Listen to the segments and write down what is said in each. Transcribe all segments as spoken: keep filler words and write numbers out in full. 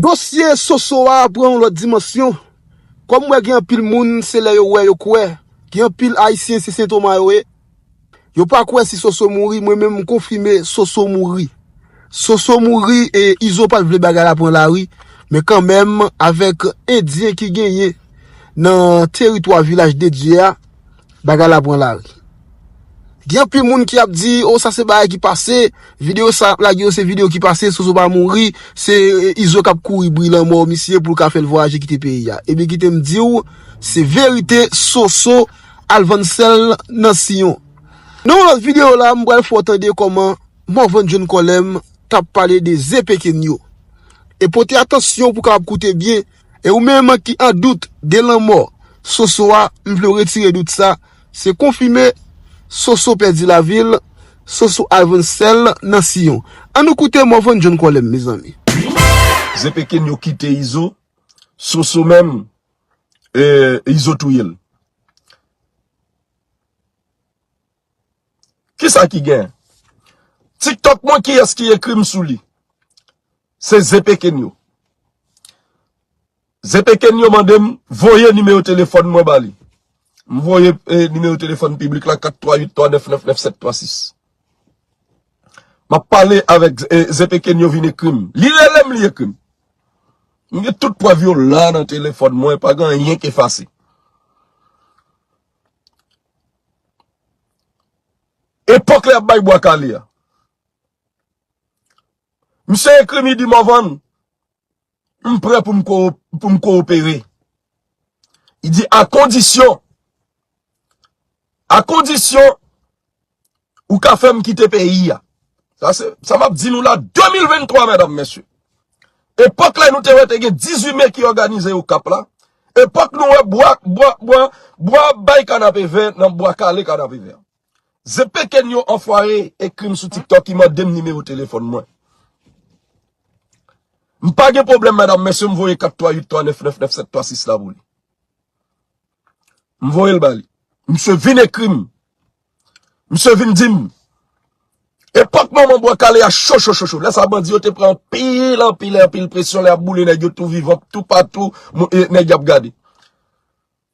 Dosye Soso a pran yon lòt dimansyon. Kòm m wè gen anpil moun, se lè yo wè yo kwè. Gen anpil Ayisyen, se Sen Toma yo ye. Yo pa kwè si Soso mouri, mwen menm m konfime Soso mouri. Soso mouri e Izo pa t vle bagay la pran lari, men kanmenm avèk Endyen ki genyen nan teritwa Vilaj de Dye a, bagay la pran lari. Gen anpil moun ki ap di, "O, sa se bagay ki pase, videyo sa y ap lage yo se videyo ki pase, Soso pa mouri, se, e, Izo k ap kouri bri lanmò misye pou l ka fè l vwayaje kite peyi a." Ebyen, kite m di w, se verite, Soso al vann sèl nan Siyon. Nan yon lòt videyo la, m pral fè w tande kòman Morvan John Colem t ap pale de Ze Pekenyo. E pote atansyon pou w kapab koute byen. E ou menm ki an dout de lanmò Soso a, m vle w retire dout sa. Se konfime, Soso pèdi lavi l, Soso al vann sèl nan Siyon. Ann nou koute Morvan John Colem, mezanmi. Ze Pekenyo kite Izo, Soso menm, e, Izo touye l. Kisa ki gen? TikTok mwen, kiyès ki ekri m sou li? Se Ze Pekenyo. Ze Pekenyo mande m voye nimewo telefòn mwen ba li. M voye, e, nimewo telefòn piblik la, kat twa uit twa nèf nèf nèf sèt twa sis. M ap pale avèk, e, Ze Pekenyo vin ekri m. Li rele m, li ekri m. M gen tout prèv yo la nan telefòn mwen, pa gen anyen k efase. Epòk lè y ap bay bwa kale a. Misye ekri m, li di, "Morvan, m prè pou m ko-, pou m kowopere." Li di, "A kondisyon, a kondisyon ou ka fè m kite peyi a." Sa se, sa m ap di nou la, de mil venntwa, medam, mesye. Epòk la nou te wè te gen dizuit me ki òganize Okap la. Epòk nou wè bwa, bwa, bwa, bwa bay kanapevè nan bwa kale kanapevè. Ze Pekenyo anfware ekri m sou TikTok, li mande m nimewo telefòn mwen. M pa gen pwoblèm, medam, mesye, m voye kat twa uit twa nèf nèf nèf sèt twa sis la pou li. M voye l ba li. Misye vin ekri m. Misye vin di m. Epòk moman bwa kale a cho, cho, cho, cho. Lè sa bandi yo te pran anpil, anpil, anpil presyon, lè y ap boule nèg yo tou vivan, toupatou, mo-, e, nèg y ap gade.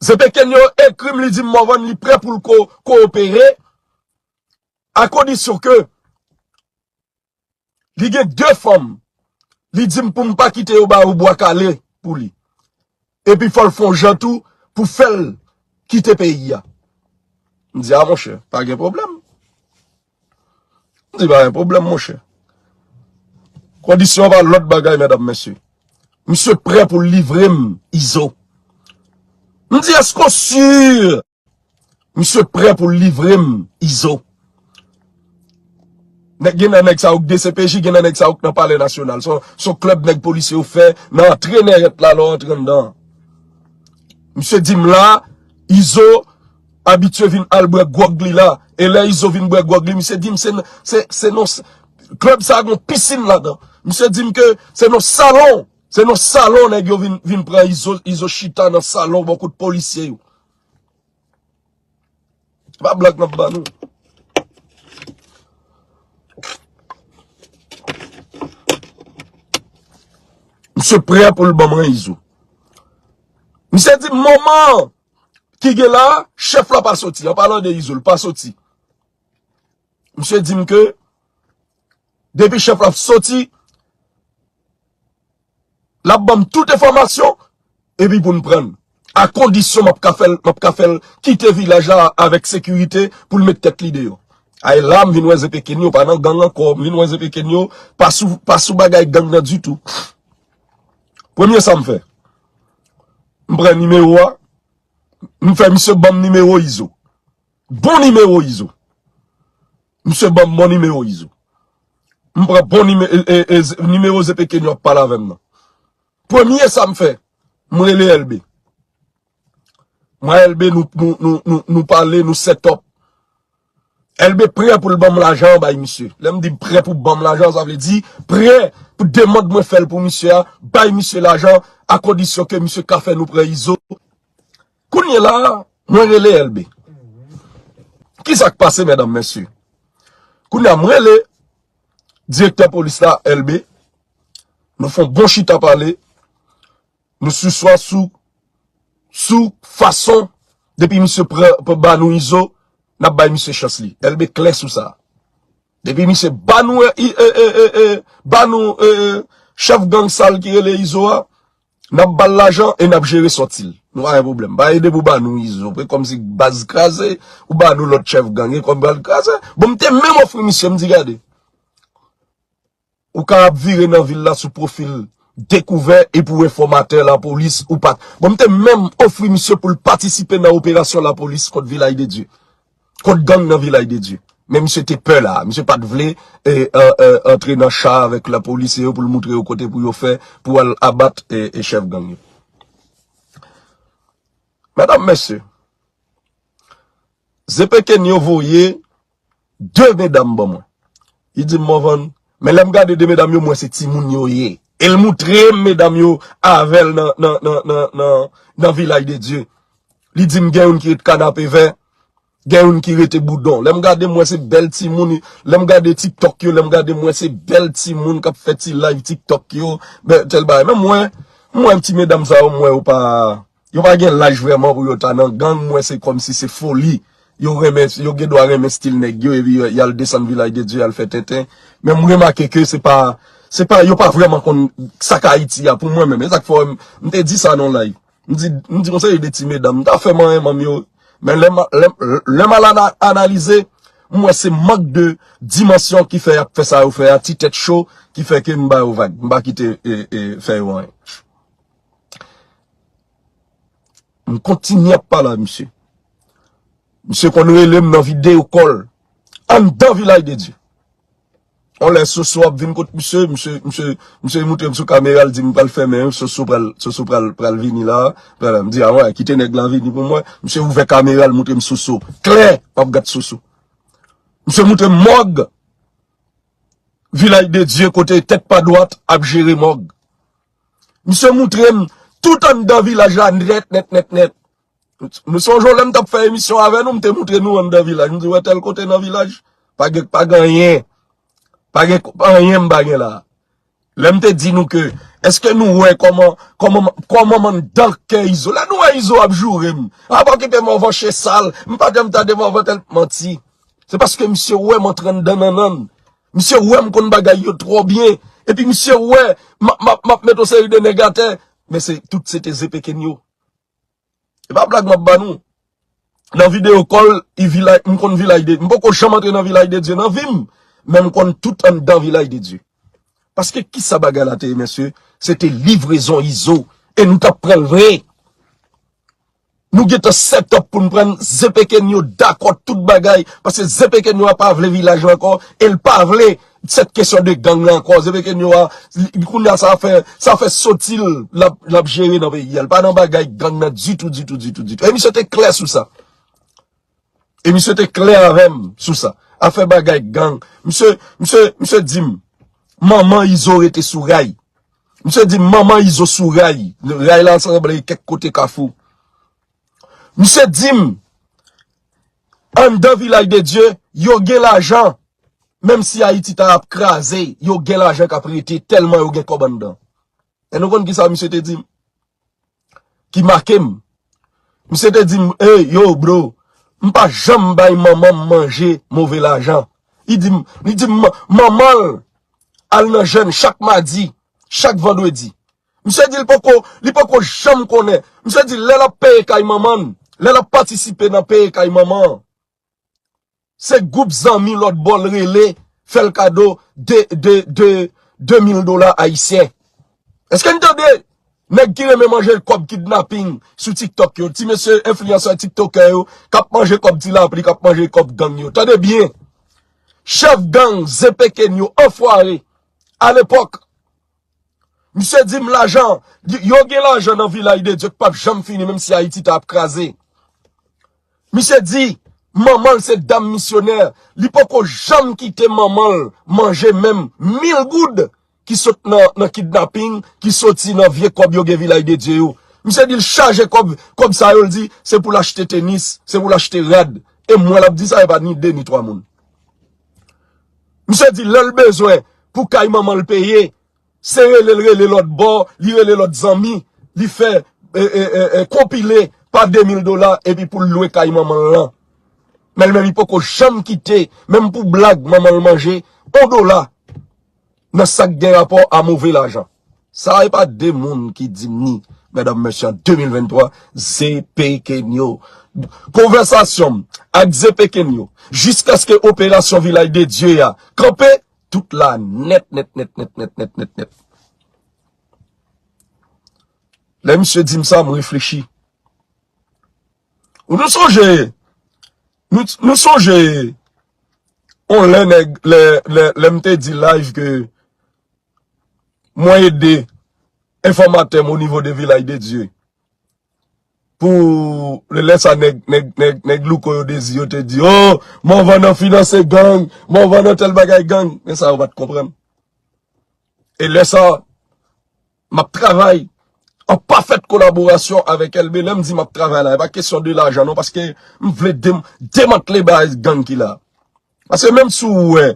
Ze Pekenyo ekri m, li di m Morvan li prè pou l ko-, kowopere, a kondisyon ke li gen de fanm. Li di m pou m pa kite yo ba yo bwa kale pou li. Epi fò l fè yon jan tou pou fè l kite peyi a. M di, "A, monchè, pa gen pwoblèm." M di, "Pa gen pwoblèm, monchè." Kondisyon an pa lòt bagay, medam, mesye. Misye prè pou l livre m Izo. M di, "Èske w si?" Misye prè pou l livre m Izo. Nèg, gen nan nèg sa yo k D C P J, gen nan nèg sa yo k nan Palè Nasyonal. Se yon, se yon klèb nèg polisye yo fè nan antre nèrèt la, lè w antre anndan an. Misye di m la, Izo abitye vin al bwè gwòg li la. E lè Izo vin bwè gwòg li, misye di m se, se, se nan s-, klèb sa a gen yon pisin ladan. Misye di m ke se nan salon, se nan salon nèg yo vin, vin pran Izo, Izo chita nan salon bò kot polisye yo. Se pa blag m ap ba nou. Misye prè pou l ban mwen Izo. Misye di m moman ki gen la, chèf la pa soti. An palan de Izo, l pa soti. Misye di m ke depi chèf la soti, l ap ban m tout enfòmasyon, epi pou n pran l. A kondisyon m ap ka fè l, m ap ka fè l kite vilaj la avèk sekirite pou l met tèt li deyò. A, e la m vin wè Ze Pekenyo pa nan gang ankò, m vin wè Ze Pekenyo pa sou, pa sou bagay gang nan ditou. Premye sa m fè, m pran nimewo a, m fè misye ban m nimewo Izo. Bon nimewo Izo. Misye ban m bon nimewo Izo. M pran bon nime-, e, e, e, z-, nimewo Ze Pekenyo ap pale avè m nan. Premye sa m fè, m rele L B. Mwen, L B, nou, nou, nou, nou, nou pale, nou set up. L B prè pou l ban m lajan an bay misye. Lè m di prè pou ban m lajan, sa vle di prè pou demann mwen fè l pou misye a, bay misye lajan, a kondisyon ke misye ka fè nou pran Izo. Kounye la, mwen rele L B. Kisa k pase, medam, mesye? Kounye a, mwen rele direktè polis la, L B. Nou fè yon bon chita pale. Nou sou swa sou, sou fason, depi misye pran, pran ba nou Izo, n ap bay misye chans li. L B klè sou sa. Depi misye ba nou, e, e, e, e, e, ba nou, e, e, chèf gang sal ki rele Izo a, n ap ba l lajan e n ap jere sòti l. Nou pa gen pwoblèm. Pa ede pou ba nou Izo. Prè kòmsi baz kraze, ou ba nou lòt chèf gang, e kòm baz kraze. Bon, m te menm ofri misye, m di, gade. Ou ka ap vire nan vil la sou pwofil dekouvè e pou enfòmatè lapolis ou pa. Bon, m te menm ofri misye pou l patisipe nan operasyon lapolis kont Vilaj de Dye. Kont gang nan Vilaj de Dye. Men misye te pè la. Misye pa t vle e, e, e, antre nan cha avèk lapolis e yo pou l moutre yo kote pou yo fè pou al abat e, e chèf gang yo. Medam, mesye, Zepekenyo voye de medam ban mwen. Li di m, Morvan, men lè m gade de medam yo, m wè se timoun yo ye. E l moutre m medam yo avè l nan, nan, nan, nan, nan, nan Vilaj de Dye. Li di m gen youn ki ret Kanapevè, gen youn ki rete Boudon. Lè m gade, m wè se bèl timoun. Lè m gade TikTok yo, lè m gade, m wè se bèl timoun k ap fè ti live TikTok yo. Bèl, tèl bagay. Men m wè, m wè ti medam sa yo, m wè yo pa, yo pa gen laj vrèman pou yo ta nan gang, m wè se kòmsi se foli. Yo renmen, yo gen dwa renmen stil nèg yo, epi y al desann Vilaj de Dye, y al fè tenten. Men m remake ke se pa, se pa, yo pa vrèman konn sa k Ayiti a pou mwen menm. E sa k fè m, m te di sa nan live. M di, m di konsa, de ti medam, m ta fè manyen manm yo. Men lè m, lè, lè m al ana-, analize, m wè se mank de dimansyon ki fè y ap fè sa yo fè a, ti tèt cho, ki fè ke m ba yo vag. M pa kite, e, e, fè yo anyen. M kontinye ap pale a misye. Misye konn rele m nan videyo call. Anndan Vilaj de Dye. On lè Soso ap vin kot misye, misye, misye, misye moutre m sou kamera, l di m pral fèmen, Soso pral, Soso pral, pral vini la. Pral, m di, a wè, kite nèg la vini pou mwen. Misye ouvè kamera, l moutre m Soso. Klè, m ap gad Soso. Misye moutre m mòg. Vilaj de Dye kote tèt pa dwat ap jere mòg. Misye moutre m tout anndan vilaj la nèt, nèt, nèt, nèt. Nou sonje lè m t ap fè emisyon avè nou, m te moutre nou anndan vilaj. M di, wè tèl kote nan vilaj, pa gen, pa gen anyen. Pa gen anyen m pa gen la. Lè m te di nou ke, èske nou wè kòman, kòman, kòman m anndan kè Izo? Lè nou wè Izo ap joure m. A pa kite m anvan che sal, m pa janm tande m anvan tèl manti. Se paske misye wè m antre anndan nannan. Misye wè m konn bagay yo twò byen. Epi misye wè m ap, m ap, m ap met yon seri de nèg atè. Men se, tout se te Zepekenyo. E pa blag m ap ba nou. Nan videyo call, i vilaj, m konn Vilaj de, m poko janm antre nan Vilaj de Dye nan vi m. Men m konn tout anndan Vilaj de Dye. Paske kisa bagay la te ye, mesye? Se te livrezon Izo. E nou t ap pran l vre. Nou gentan set up pou n pran Zepekenyo dakò tout bagay, paske Zepekenyo a pa vle vilaj la ankò, e l pa vle cette question de gang la ankò. Zepekenyo a, li, kounye a sa fè, sa fè soti l, l ap, l ap jere nan peyi a. L pa nan bagay gang nan ditou, ditou, ditou, ditou. E misye te klè sou sa. E misye te klè avè m sou sa. Afè bagay gang. Misye, misye, misye di m, manman Izo rete sou ray. Misye di m, manman Izo sou ray. Ray la sanble kèk kote Kafou. Misye di m, anndan Vilaj de Dye, yo gen lajan. Menm si Ayiti ta ap kraze, yo gen lajan k ap rete tèlman yo gen kòb anndan. E nou konn kisa misye te di m? Ki make m. Misye te di m, ey, yo, bro, m pa janm bay manman m manje move lajan. Li di m, li di m, manman l al nan jèn chak madi, chak vandredi. Misye di l poko, li poko janm konnen. Misye di lè l ap peye kay manman l, lè l ap patisipe nan peye kay manman an, se gwoup zanmi lòt bò l rele, fè l kado de, de, de, de mil dola ayisyen. Èske n tande? Nèg ki renmen manje kòb kidnaping sou TikTok yo, ti mesye enfliyansè tiktokè yo, k ap manje kòb ti lapli, k ap manje kòb gang yo. Tande byen. Chèf gang Zepekenyo anfware, alepòk, misye di m lajan, yo gen lajan nan Vilaj de Dye k p ap janm fini, menm si Ayiti ta ap kraze. Misye di, manman l se dam misyonè, li poko janm kite manman l manje menm mil goud ki sot nan, nan kidnaping, ki soti nan vye kòb yo gen Vilaj de Dye yo. Misye di l chaje kòb, kòb sa yo, l di, se pou l achte tenis, se pou l achte rad. E m wè l ap di sa, e pa ni de ni twa moun. Misye di lè l bezwen pou kay manman l peye, Se rele l rele lòt bò, li rele lòt zanmi, li fè e, e, e, e, konpile pa de mil dola epi pou l lwe kay manman l lan. Men l menm li poko janm kite, menm pou blag manman l manje, yon dola nan sa k gen rapò a move lajan. Sa e pa de moun ki di m ni, medam, mesye, an de mil venntwa, Zepekenyo. Konvèsasyon m ak Zepekenyo, jiskaske operasyon Vilaj de Dye a kanpe, tout la nèt, nèt, nèt, nèt, nèt, nèt, nèt, nèt. Lè misye di m sa, m reflechi. Ou nou sonje, nou, nou sonje, on lè nèg, lè, lè, lè m te di live ke mwen ede enfòmatè m o nivo de Vilaj de Dye. Pou lè, lè sa nèg, nèg, nèg, nèg louko yo dezi, yo te di, oh, Morvan nan finanse gang, Morvan nan tèl bagay gang. Men sa yo pa t konprann. E lè sa, m ap travay an pafèt kolaborasyon avèk Elbe. Lè m di m ap travay la, e pa kesyon de lajan non, paske m vle dem-, demantle baz gang ki la. Paske menm si w wè,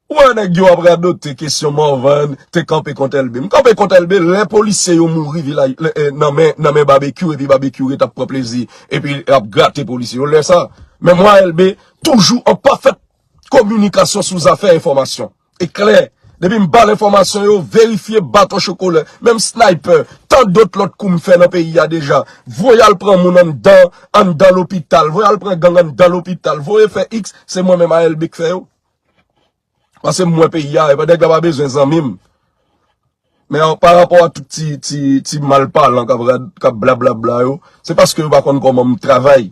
ou wè nèg yo ap radote kesyon Morvan te kanpe kont Elbe. M kanpe kont Elbe lè polisye yo mouri Vilaj, lè, eh, nan men, nan men Babekyou, epi Babekyou ret ap pran plezi, epi ap grate polisye yo lè sa. Men mwen a Elbe toujou an pafèt kominikasyon sou zafè enfòmasyon. E klè, depi m ba l enfòmasyon yo, verifye baton chokolè, menm sniper, tan dòt lòt kou m fè nan peyi a deja. Voye al pran moun anndan, anndan lopital, voye al pran gang anndan lopital, voye fè X, se mwen menm a Elbe k fè yo. Paske m wè peyi a, e pa nèg la pa bezwen zanmi m. Men pa rapò a tout ti, ti, ti malpalan k ap rad-, k ap blablabla yo, se paske yo pa konn kòman m travay.